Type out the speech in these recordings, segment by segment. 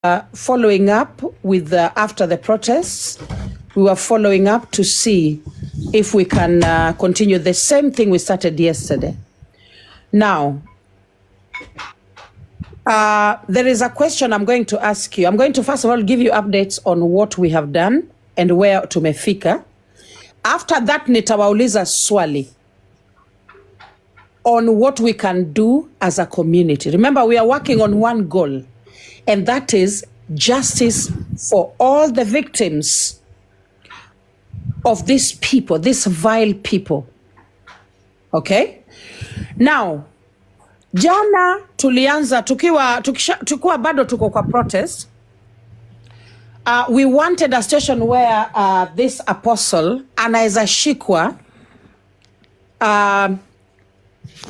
Following up with the, after the protests, we were following up to see if we can continue the same thing we started yesterday. Now, there is a question I'm going to ask you. I'm going to first of all give you updates on what we have done and where tumefika. After that, nitawauliza swali on what we can do as a community. Remember, we are working on one goal, and that is justice for all the victims of these people, these vile people. Okay? Now, jana tulianza tukiwa, tukiwa bado tuko kwa protest. We wanted a station where this apostle anaweza shikwa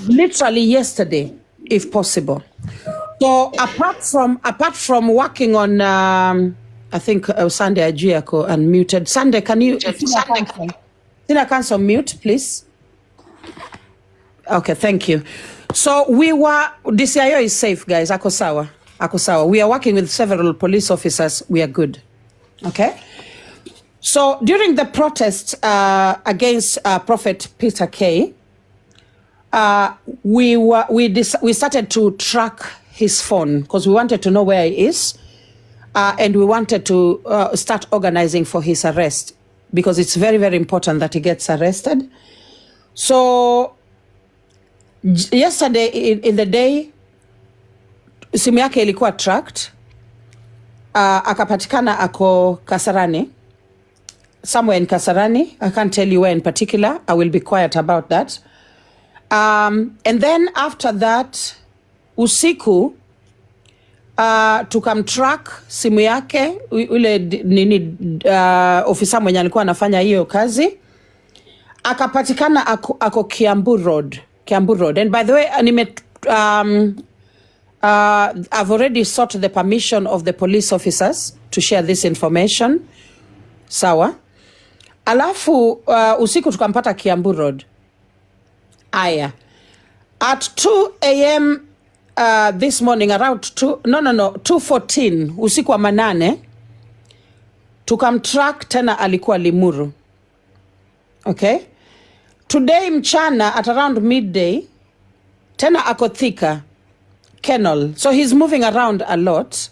literally yesterday if possible. So apart from working on I think Sunday ajui ako unmuted. Sunday, can you Sina cancel mute, please? Okay, thank you. So we were DCIO is safe, guys. Ako sawa. Ako sawa. We are working with several police officers. We are good. Okay? So during the protest against Prophet Peter K, we were we we started to track his phone because we wanted to know where he is, and we wanted to start organizing for his arrest because it's very, very important that he gets arrested. So yesterday in the day simu yake ilikuwa tracked, akapatikana ako Kasarani, somewhere in Kasarani. I can't tell you where in particular. I will be quiet about that. And then after that usiku tukamtrack simu yake, ule nini, ofisa mwenye alikuwa anafanya hiyo kazi akapatikana ako Kiambu Road, Kiambu Road. And by the way, I've already sought the permission of the police officers to share this information. Sawa. Alafu usiku tukampata Kiambu Road. Aya. At 2 a.m. This morning around 2, no, 2:14 usiku wa manane tukamtrack tena alikuwa Limuru. Okay? Today mchana at around midday tena ako Thika Kenol. So he's moving around a lot,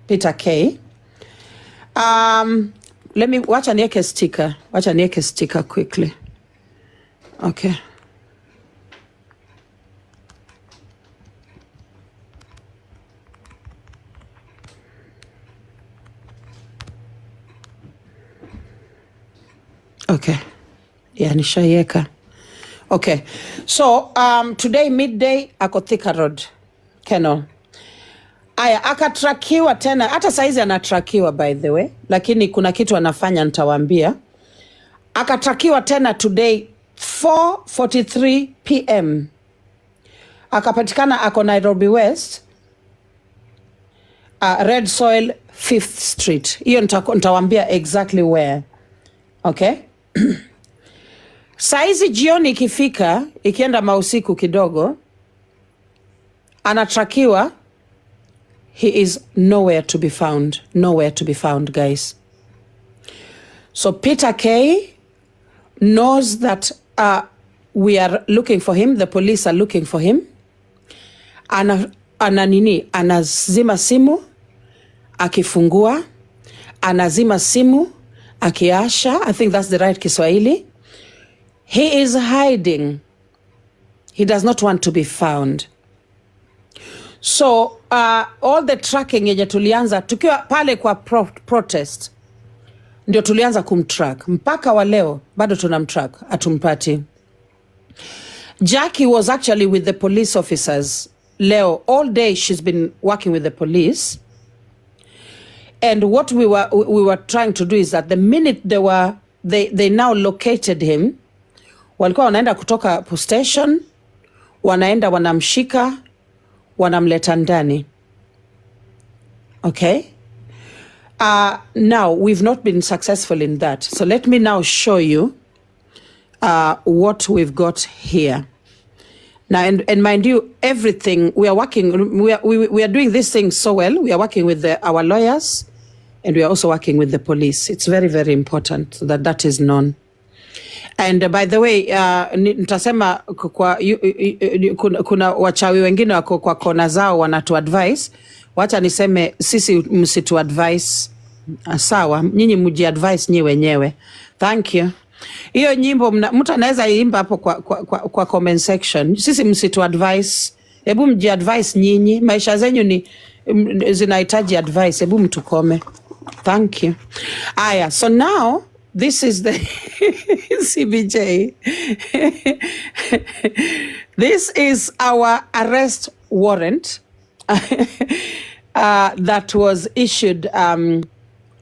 Peter K. Let me wacha nieke sticker. Wacha nieke sticker quickly. Okay. Okay. Yeah, nishaiweka. Okay. So, today midday ako Thika Road, Kenol. Aya, akatrakiwa tena, hata saizi anatrakiwa by the way, lakini kuna kitu anafanya nitawaambia. Akatrakiwa tena today 4:43 p.m. Akapatikana ako Nairobi West, Red Soil 5th Street. Hiyo nitawaambia exactly where. Okay? Saizi jioni ikifika, ikienda mausiku kidogo, anatrakiwa, he is nowhere to be found. Nowhere to be found, guys. So Peter K knows that we are looking for him. The police are looking for him. Ana nini? Anazima simu, akifungua, anazima simu, akiasha. I think that's the right Kiswahili. He is hiding. He does not want to be found. So all the tracking yenye tulianza tukiwa pale kwa protest ndio tulianza kumtrack mpaka wa leo bado tunamtrack, hatumpati. Jackie was actually with the police officers leo all day. She's been working with the police, and what we were trying to do is that the minute they now located him, walikuwa wanaenda kutoka police station, wanaenda wanamshika, wanamleta ndani. Okay. Now we've not been successful in that, so let me now show you what we've got here. Now, and mind you, everything we are working, we are doing this thing so well. We are working with our lawyers, and we are also working with the police. It's very, very important that that is known. And by the way, nitasema kwa, kuna wachawi wengine wako kwa kona zao wanatu advise. Wacha niseme sisi msitu advise. Sawa, nyinyi mji advise nyi wenyewe. Thank you. Hiyo nyimbo mtu anaweza iimba hapo kwa comment section. Sisi msitu advise. Hebu mji advise nyinyi. Maisha zenyu ni zinahitaji advice. Hebu mtukome. Thank you. Aya, so now this is the CBJ. This is our arrest warrant that was issued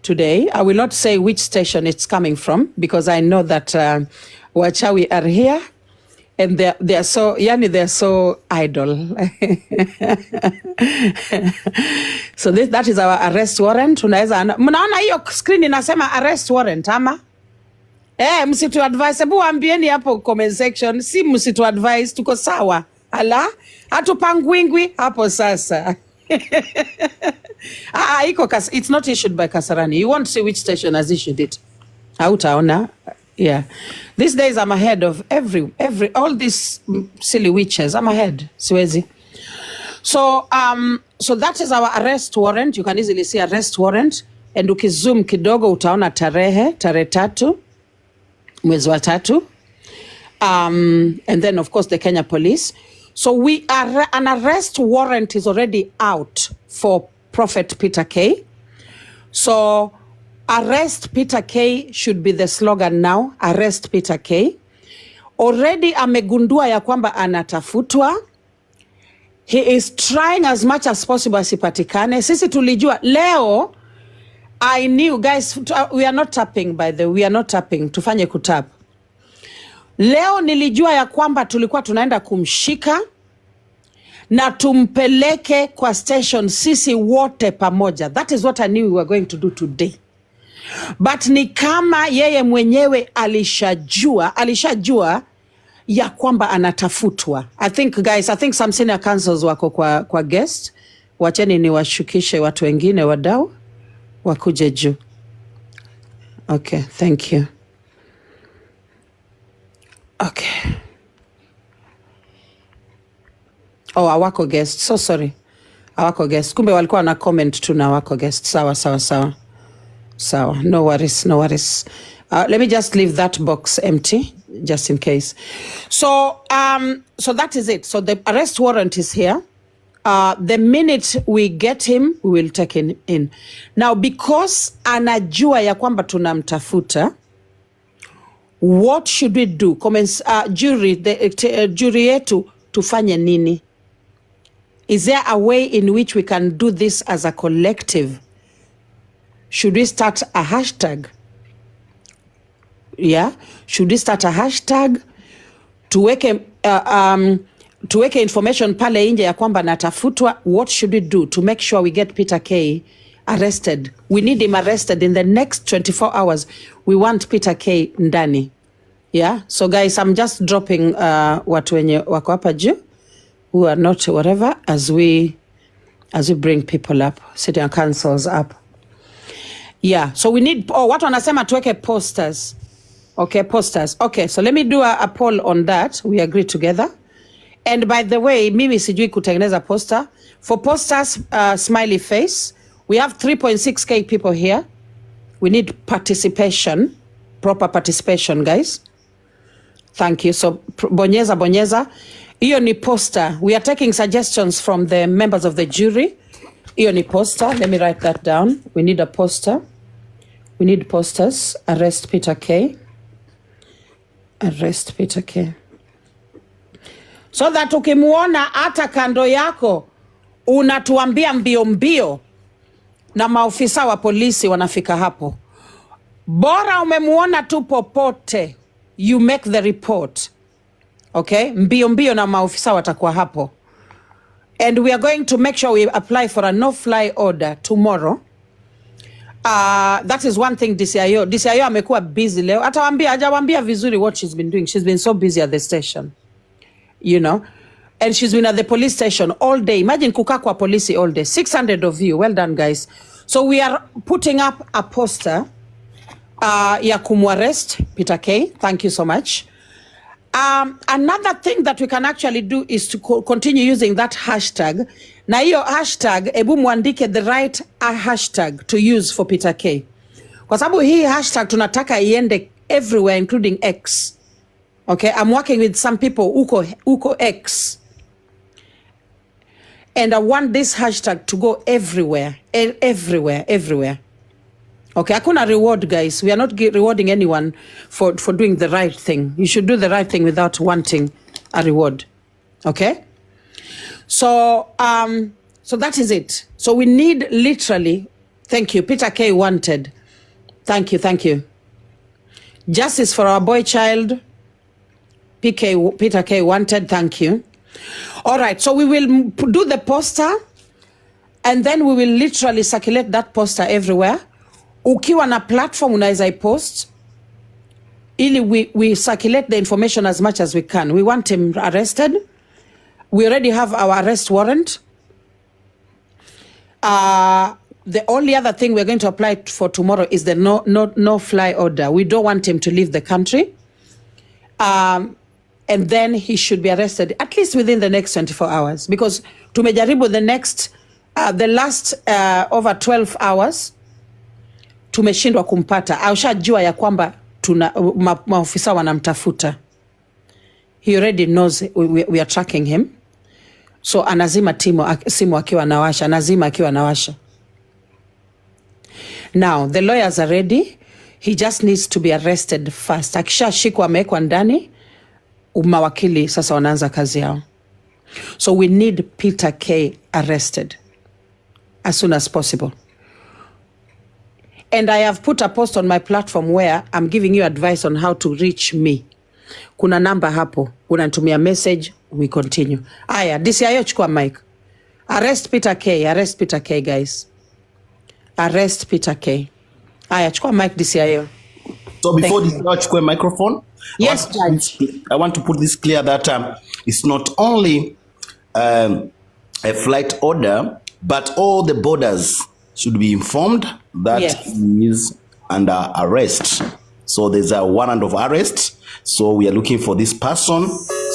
today. I will not say which station it's coming from because I know that wachawi are here and they're so, yani they're so idle. So that is our arrest warrant. Unaweza mnaona hiyo screen inasema arrest warrant ama? Eh, msitu advise. Hebu waambieni hapo comment section. Si msitu advise, tuko sawa. Ala, hatupangwingwi hapo sasa. Ah, iko it's not issued by Kasarani. You won't see which station has issued it. Hautaona. Yeah. These days I'm ahead of every all these silly witches. I'm ahead. Siwezi. So that is our arrest warrant. You can easily see arrest warrant. And ukizoom kidogo utaona tarehe, tarehe 3, mwezi wa 3. And then of course the Kenya police. So we are, an arrest warrant is already out for Prophet Peter K. So arrest Peter K should be the slogan now. Arrest Peter K. Already amegundua ya kwamba anatafutwa. He is trying as much as possible asipatikane. Sisi tulijua leo. I knew guys, we are not tapping by the way, we are not tapping. Tufanye kutap. Leo nilijua ya kwamba tulikuwa tunaenda kumshika na tumpeleke kwa station sisi wote pamoja. That is what I knew we were going to do today. But ni kama yeye mwenyewe alishajua ya kwamba anatafutwa. I think guys, I think some senior counsels wako kwa guest. Wacheni niwashukishe watu wengine wadau wakuje juu. Okay, thank you. Okay. Oh, awako guest. So sorry. Awako guest. Kumbe walikuwa na comment tu na awako guest. Sawa, sawa, sawa. Sawa. No worries, no worries. Let me just leave that box empty, just in case. So that is it. So the arrest warrant is here. The minute we get him, we will take him in. Now, because anajua ya kwamba tunamtafuta, what should we do? Comments, jury, the jury yetu tufanye nini? Is there a way in which we can do this as a collective? Should we start a hashtag? Yeah. Should we start a hashtag? Tuweke information pale nje ya kwamba natafutwa. What should we do to make sure we get Peter K arrested? We need him arrested in the next 24 hours. We want Peter K ndani. Yeah. So guys, I'm just dropping watu wenye wako hapa juu who are not whatever as we bring people up, sitting councils up. Yeah. So we need, oh, watu wanasema tuweke posters. Okay, posters. Okay, so let me do a poll on that. We agree together. And by the way, mimi sijui kutengeneza poster. For posters, smiley face. We have 3.6K people here. We need participation, proper participation, guys. Thank you. So bonyeza, bonyeza. Iyo ni poster. We are taking suggestions from the members of the jury. Iyo ni poster. Let me write that down. We need a poster. We need posters. Arrest Peter K. Arrest Peter K. So that ukimuona hata kando yako unatuambia mbio mbio na maofisa wa polisi wanafika hapo. Bora umemuona tu popote, you make the report. Okay? Mbio mbio na maofisa watakuwa hapo. And we are going to make sure we apply for a no-fly order tomorrow. That is one thing DCIO. DCIO amekuwa busy leo. Atawaambia, hajawaambia vizuri what she's been doing. She's been so busy at the station. You know. And she's been at the police station all day. Imagine kukaa kwa polisi all day. 600 of you. Well done, guys. So we are putting up a poster ya kumuarrest Peter K. Thank you so much. Another thing that we can actually do is to continue using that hashtag. Na hiyo hashtag, ebu muandike the right hashtag to use for Peter K. Kwa sababu hii hashtag tunataka iende everywhere, including X. Okay, I'm working with some people uko X. And I want this hashtag to go everywhere, everywhere, everywhere. Okay, hakuna reward, guys. We are not rewarding anyone for doing the right thing. You should do the right thing without wanting a reward. Okay? So that is it. So we need literally, thank you, Peter K wanted. Thank you, thank you. Justice for our boy child, PK, Peter K wanted, thank you. All right, so we will do the poster and then we will literally circulate that poster everywhere. Ukiwa na platform unaweza ipost ili we circulate the information as much as we can. We want him arrested. We already have our arrest warrant. The only other thing we're going to apply for tomorrow is the no fly order. We don't want him to leave the country. And then he should be arrested at least within the next 24 hours, because tumejaribu the last over 12 hours tumeshindwa kumpata. Ashajua ya kwamba tuna maofisa wanamtafuta. He already knows we are tracking him. So anazima simu akiwa anawasha, anazima akiwa anawasha. Now the lawyers are ready. He just needs to be arrested first. Akishashikwa amewekwa ndani, mawakili sasa wanaanza kazi yao. So we need Peter K arrested as soon as possible. And I have put a post on my platform where I'm giving you advice on how to reach me. Kuna namba hapo, unanitumia message, we continue. Aya, DCIO chukua mic. Arrest Peter K, arrest Peter K, guys. Arrest Peter K. Aya, chukua mic, DCIO. So before Thank this chukue microphone, Yes, Judge. I want to put this clear that it's not only a flight order, but all the borders should be informed that he is under arrest. So there's a warrant of arrest. So we are looking for this person.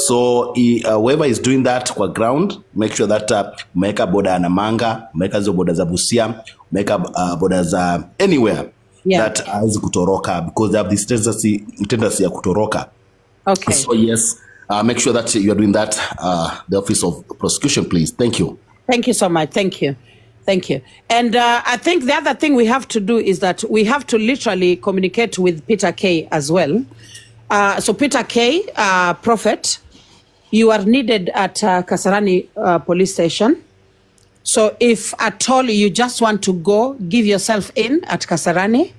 So whoever is doing that kwa ground, make sure that umeweka border ya Namanga, umeweka hizo border za Busia, umeweka border za anywhere that hawezi kutoroka, because they have this tendency ya kutoroka. So yes, make sure that you are doing that, the Office of Prosecution, please. Thank you. Thank you so much. Thank you. Thank you. And I think the other thing we have to do is that we have to literally communicate with Peter K as well. So Peter K, Prophet, you are needed at Kasarani Police Station. So if at all you just want to go, give yourself in at Kasarani,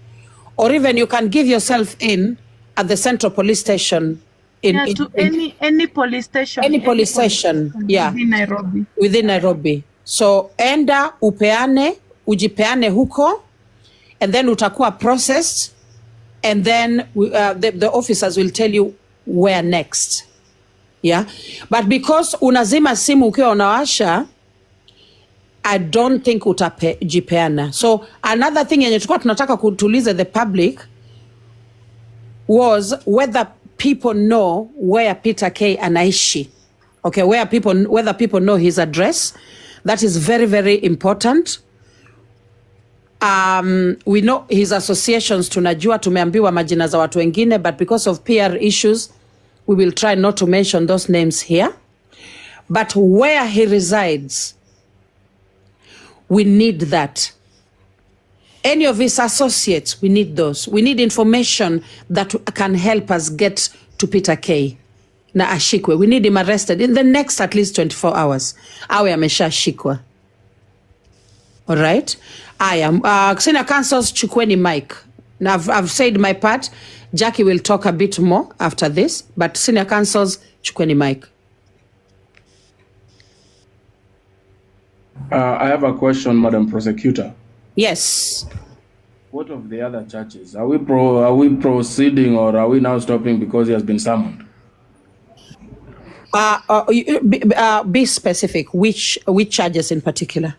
or even you can give yourself in at the Central Police Station in, Yeah, to any police station. Any police station, yeah. Within Nairobi. Within Nairobi. So enda upeane, ujipeane huko, and then utakuwa processed, and then the officers will tell you where next. Yeah, but because unazima simu ukiwa unawasha, I don't think utajipeana. So another thing yenye tulikuwa tunataka kutuliza the public was whether people know where Peter K anaishi. Okay, whether people know his address. That is very, very important. We know his associations, tunajua, tumeambiwa majina za watu wengine, but because of PR issues, we will try not to mention those names here. But where he resides, we need that. Any of his associates, we need those. We need information that can help us get to Peter K. Na ashikwe. We need him arrested in the next at least 24 hours. Awe ameshashikwa. All right. I am Senior Counsels, chukueni mic. Now I've said my part. Jackie will talk a bit more after this, but Senior Counsels, chukueni mic. I have a question, Madam Prosecutor. Yes. What of the other churches? Are we proceeding or are we now stopping because he has been summoned? Be specific. Which charges in particular?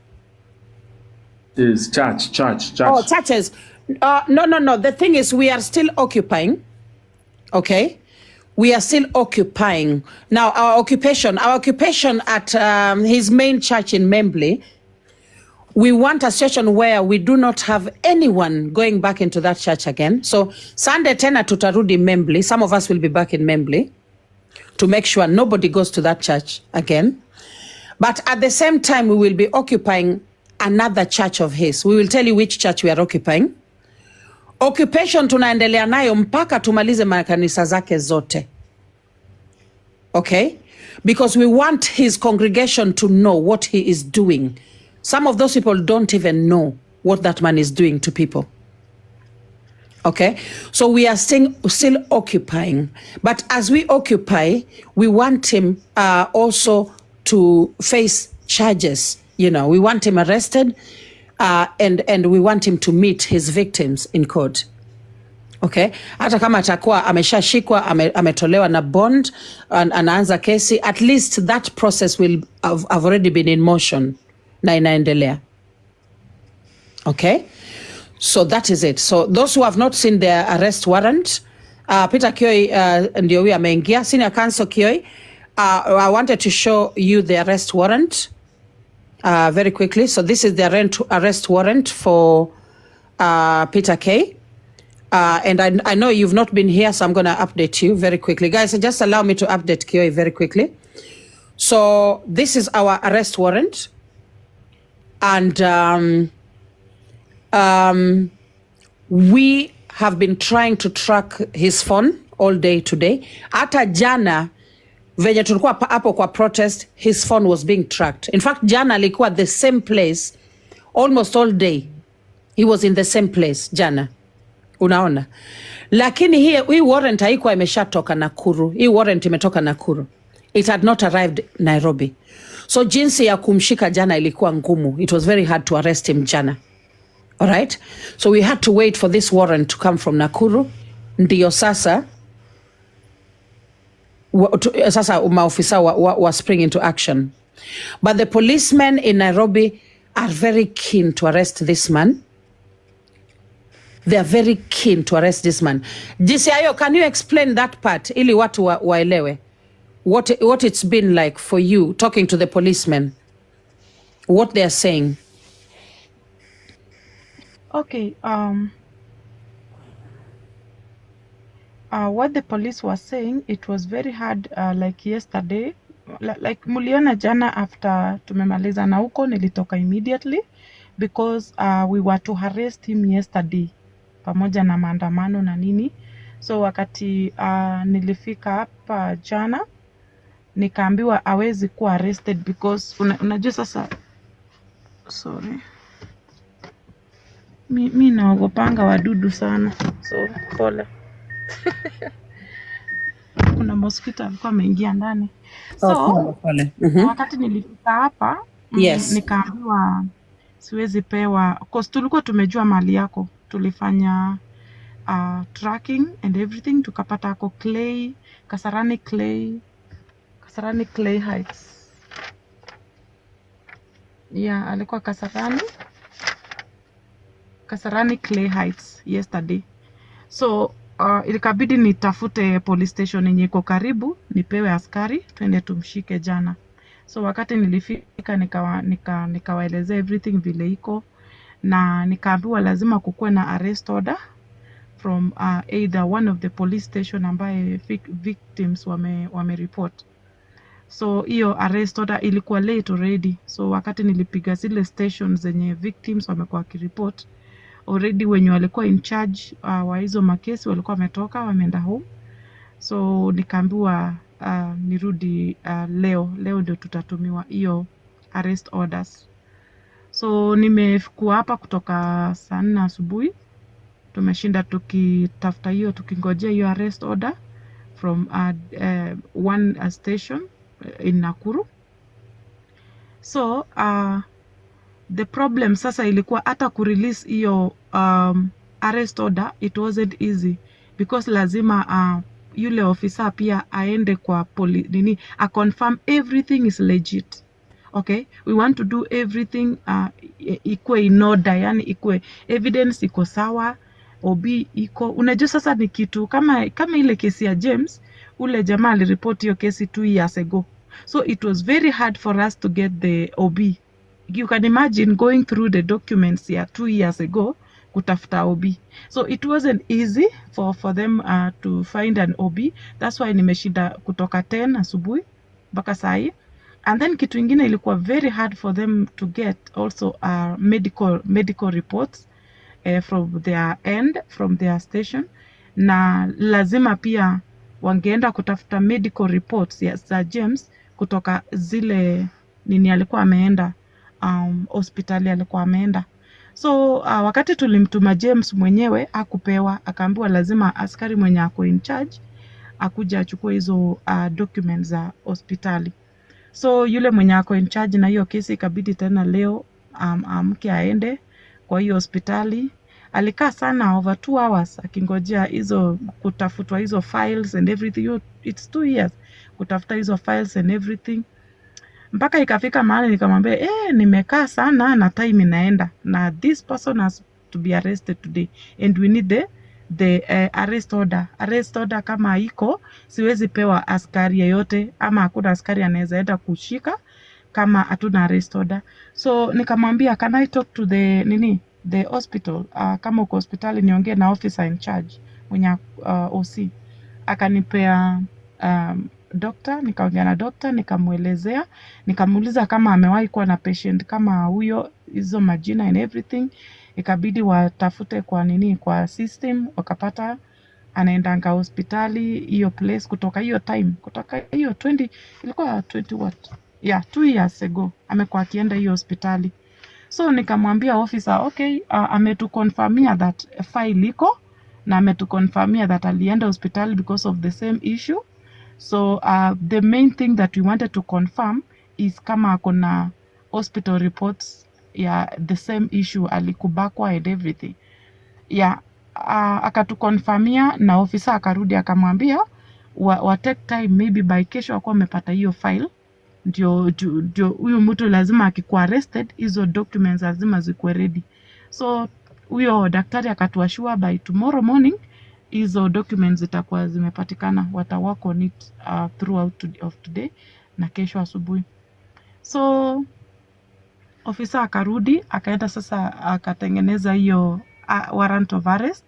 Is church, church, church. Oh, churches. No. The thing is, we are still occupying. Okay, we are still occupying. Now, our occupation at his main church in Membley, we want a situation where we do not have anyone going back into that church again. So Sunday tena tutarudi Membley. Some of us will be back in Membley to make sure nobody goes to that church again. But at the same time, we will be occupying another church of his. We will tell you which church we are occupying. Occupation tunaendelea nayo mpaka tumalize makanisa zake zote. Okay? Because we want his congregation to know what he is doing. Some of those people don't even know what that man is doing to people. Okay? So we are still occupying. But as we occupy, we want him also to face charges. We want him arrested and we want him to meet his victims in court. Okay? Hata kama atakuwa ameshashikwa ametolewa na bond anaanza kesi, at least that process will have already been in motion na inaendelea. Okay? So that is it. So those who have not seen their arrest warrant, Peter Kioi ndio huyu ameingia, Senior Counsel Kioi, I wanted to show you the arrest warrant very quickly. So this is the arrest warrant for Peter K. And I know you've not been here, so I'm going to update you very quickly. Guys, just allow me to update Kioi very quickly. So this is our arrest warrant. And we have been trying to track his phone all day today. Hata jana venye tulikuwa hapo kwa protest, his phone was being tracked. In fact, jana alikuwa the same place almost all day. He was in the same place jana. Unaona? Lakini hii warrant haikuwa imeshatoka Nakuru. Hii warrant imetoka Nakuru. It had not arrived Nairobi. So jinsi ya kumshika jana ilikuwa ngumu. It was very hard to arrest him jana. All right? So we had to wait for this warrant to come from Nakuru. Ndiyo sasa sasa maofisa wa spring into action. But the policemen in Nairobi are very keen to arrest this man. They are very keen to arrest this man. DCIO, can you explain that part ili watu waelewe what it's been like for you talking to the policemen, what they are saying? Okay. What the police was saying, it was very hard. Like yesterday, like muliona jana after tumemaliza na huko nilitoka immediately because we were to arrest him yesterday pamoja na maandamano na nini. So wakati nilifika hapa jana nikaambiwa hawezi kuwa arrested because unajua sasa, sorry, mi naogopanga wadudu sana, so pole. Kuna mosquito alikuwa ameingia ndani. Oh, So pole, pole. Wakati nilifika hapa nikaambiwa siwezi pewa 'cause tulikuwa tumejua mali yako, tulifanya tracking and everything, tukapata ako Clay, Kasarani Clay, Kasarani Clay Heights. Yeah, alikuwa Kasarani Clay Heights yesterday. So ilikabidi nitafute police station yenye iko karibu, nipewe askari twende tumshike jana. So wakati nilifika nikawaelezea everything vile iko na nikaambiwa lazima kukuwe na arrest order from either one of the police station ambaye victims wame report. So hiyo arrest order ilikuwa late already. So wakati nilipiga zile stations zenye victims wamekuwa wakireport already, wenye walikuwa in charge wa hizo makesi walikuwa wametoka wameenda home. So nikaambiwa nirudi leo, leo ndio tutatumiwa hiyo arrest orders. So nimekuwa hapa kutoka saa 4 asubuhi, tumeshinda tukitafuta hiyo, tukingojea hiyo arrest order from one station in Nakuru. So the problem sasa ilikuwa hata kurelease hiyo arrest order, it wasn't easy because lazima yule officer pia aende kwa nini a confirm everything is legit. Okay, we want to do everything ikuwe in order, yani ikuwe evidence iko sawa, OB iko. Unajua sasa ni kitu kama ile kesi ya James, ule jamaa aliripoti hiyo kesi 2 years ago, so it was very hard for us to get the OB. You can imagine going through the documents ya 2 years ago kutafuta OB. So it wasn't easy for them to find an OB. That's why nimeshinda kutoka 10 asubuhi mpaka saa hii. And then kitu ingine ilikuwa very hard for them to get also medical reports from their end, from their station. Na lazima pia wangeenda kutafuta medical reports ya za James kutoka zile nini alikuwa ameenda, hospitali alikuwa ameenda. So wakati tulimtuma James mwenyewe akupewa, akaambiwa lazima askari mwenye ako in charge akuja achukue hizo documents za hospitali. So yule mwenye ako in charge na hiyo kesi ikabidi tena leo amke aende kwa hiyo hospitali. Alikaa sana, over 2 hours, akingojea hizo kutafutwa hizo files and everything. It's 2 years kutafuta hizo files and everything, mpaka ikafika mahali nikamwambia, "Nimekaa sana na time inaenda na this person has to be arrested today and we need the arrest order. Arrest order kama iko, siwezi pewa askari yeyote ama hakuna askari anaweza enda kushika kama hatuna arrest order." So nikamwambia, "Can I talk to the nini, the hospital? Kama uko hospitali niongee na officer in charge mwenye OC." Akanipea doctor, nikaongea na doctor, nikamwelezea, nikamuuliza kama amewahi kuwa na patient kama huyo, hizo majina and everything. Ikabidi watafute kwa nini, kwa system, wakapata anaendanga hospitali hiyo place kutoka hiyo time, kutoka hiyo 20, ilikuwa 20 what, yeah, 2 years ago amekuwa akienda hiyo hospitali. So nikamwambia officer, "Okay, ametuconfirmia that file iko na ametuconfirmia that alienda hospitali because of the same issue. So the main thing that we wanted to confirm is kama akona hospital reports ya the same issue alikubakwa and everything." Yeah, akatuconfirmia na ofisa akarudi akamwambia wa take time, maybe by kesho akuwa amepata hiyo file, ndio huyu mtu lazima akikuwa arrested hizo documents lazima zikuwe ready. So huyo daktari akatuassure by tomorrow morning hizo documents zitakuwa zimepatikana, wata work on it throughout of today na kesho asubuhi. So ofisa akarudi, akaenda sasa akatengeneza hiyo warrant of arrest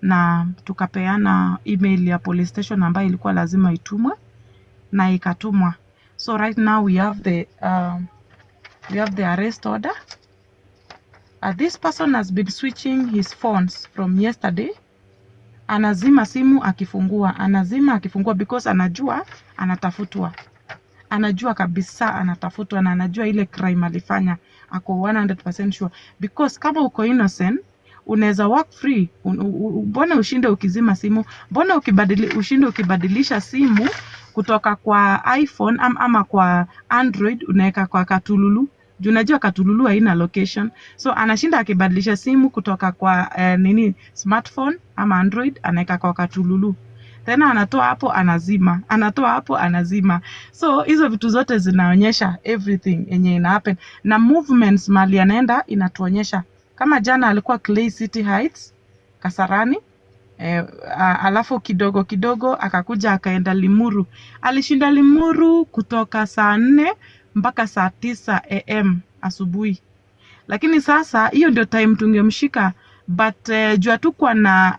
na tukapeana email ya police station ambayo ilikuwa lazima itumwe na ikatumwa. So right now we have the arrest order. This person has been switching his phones from yesterday. Anazima simu akifungua, anazima akifungua, because anajua anatafutwa, anajua kabisa anatafutwa na anajua ile crime alifanya, ako 100% sure, because kama uko innocent unaweza work free. Mbona ushinde ukizima simu? Mbona ushinde ukibadilisha simu kutoka kwa iPhone ama kwa Android unaweka kwa katululu, juu unajua katululu haina location? So anashinda akibadilisha simu kutoka kwa nini, smartphone ama Android, anaweka kwa katululu, tena anatoa hapo anazima, anatoa hapo anazima. So hizo vitu zote zinaonyesha everything yenye ina happen na movements mali anaenda inatuonyesha. Kama jana alikuwa Clay City Heights, Kasarani, alafu kidogo kidogo akakuja akaenda Limuru. Alishinda Limuru kutoka saa 4 mpaka saa 9 am asubuhi, lakini sasa hiyo ndio time tungemshika, but juu hatukuwa na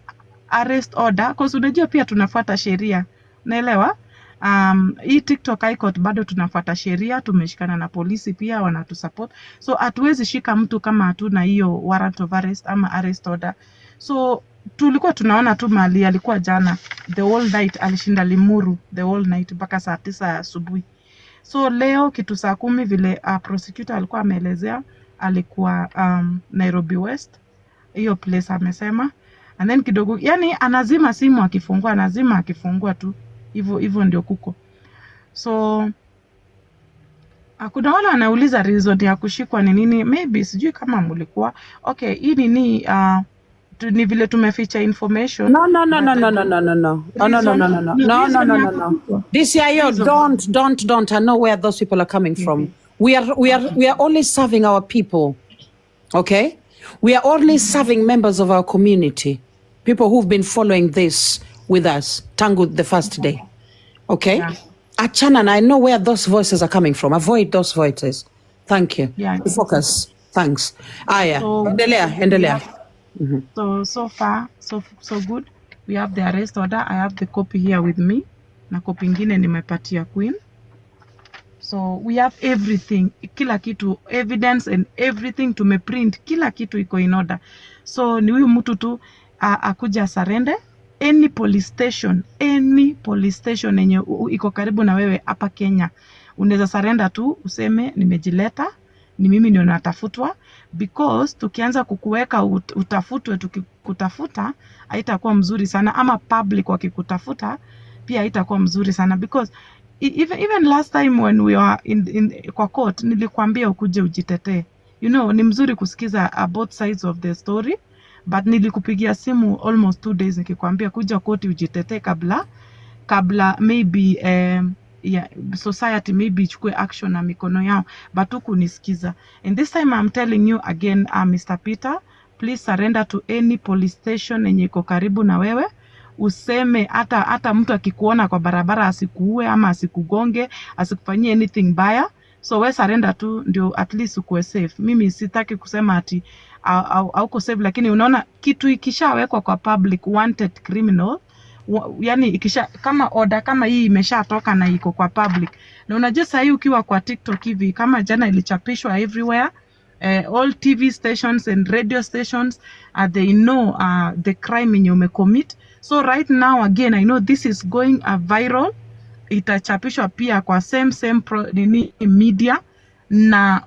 arrest order, cause unajua pia tunafuata sheria, naelewa. Hii TikTok High Court bado tunafuata sheria, tumeshikana na polisi pia wanatusupport, so hatuwezi shika mtu kama hatuna hiyo warrant of arrest ama arrest order. So tulikuwa tunaona tu mahali alikuwa jana the whole night, alishinda Limuru the whole night mpaka saa 9 asubuhi. So leo kitu saa 10, vile prosecutor alikuwa ameelezea, alikuwa Nairobi West, hiyo place amesema. And then kidogo, yani anazima simu akifungua, anazima akifungua tu hivyo hivyo ndio kuko. So kuna wale wanauliza reason ya kushikwa ni nini. Maybe sijui kama mlikuwa, okay, hii nini, Ni vile tumeficha information. No, but no, no, no, no, no. Oh, no, reason no, no, no, no. No, No, no, reason no, ya no, no. kufichwa. DCIO, Reason. Don't, don't, don't. I know where those people are coming from. We are only serving our people. Okay? We are only serving members of our community, people who've been following this with us, tangu the first day. Okay? Yeah. Achana, and I know where those voices are coming from. Avoid those voices. Thank you. Focus. Thanks. Aya, So endelea, we endelea. have so far so good. We have the arrest order. I have the copy here with me, na copy ingine nimepatia Queen. So we have everything, kila kitu, evidence and everything, tumeprint kila kitu, iko in order. So ni huyu mtu tu akuja surrender any police station, any police station yenye iko karibu na wewe hapa Kenya. Unaweza surrender tu useme, "Nimejileta, ni mimi ndio natafutwa," because tukianza kukuweka utafutwe, tukikutafuta haitakuwa mzuri sana, ama public wakikutafuta pia haitakuwa mzuri sana, because even last time when we were in kwa court nilikwambia ukuje ujitetee. Ni mzuri kusikiza both sides of the story, but nilikupigia simu almost 2 days nikikwambia kuja koti ujitetee kabla maybe yeah, society maybe ichukue action na mikono yao, but hukunisikiza. And this time I'm telling you again, Mr. Peter, please surrender to any police station yenye iko karibu na wewe. Useme hata mtu akikuona kwa barabara asikuue ama asikugonge, asikufanyie anything baya. So we surrender tu ndio at least ukuwe safe. Mimi sitaki kusema ati hauko safe, lakini unaona kitu ikishawekwa kwa public, wanted criminal, yani ikisha kama order kama hii imeshatoka na iko kwa public, na unajua sahii ukiwa kwa TikTok hivi, kama jana ilichapishwa everywhere, all TV stations and radio stations, they know the crime yenye umecommit. So right now again I know this is going viral, itachapishwa pia kwa same nini media na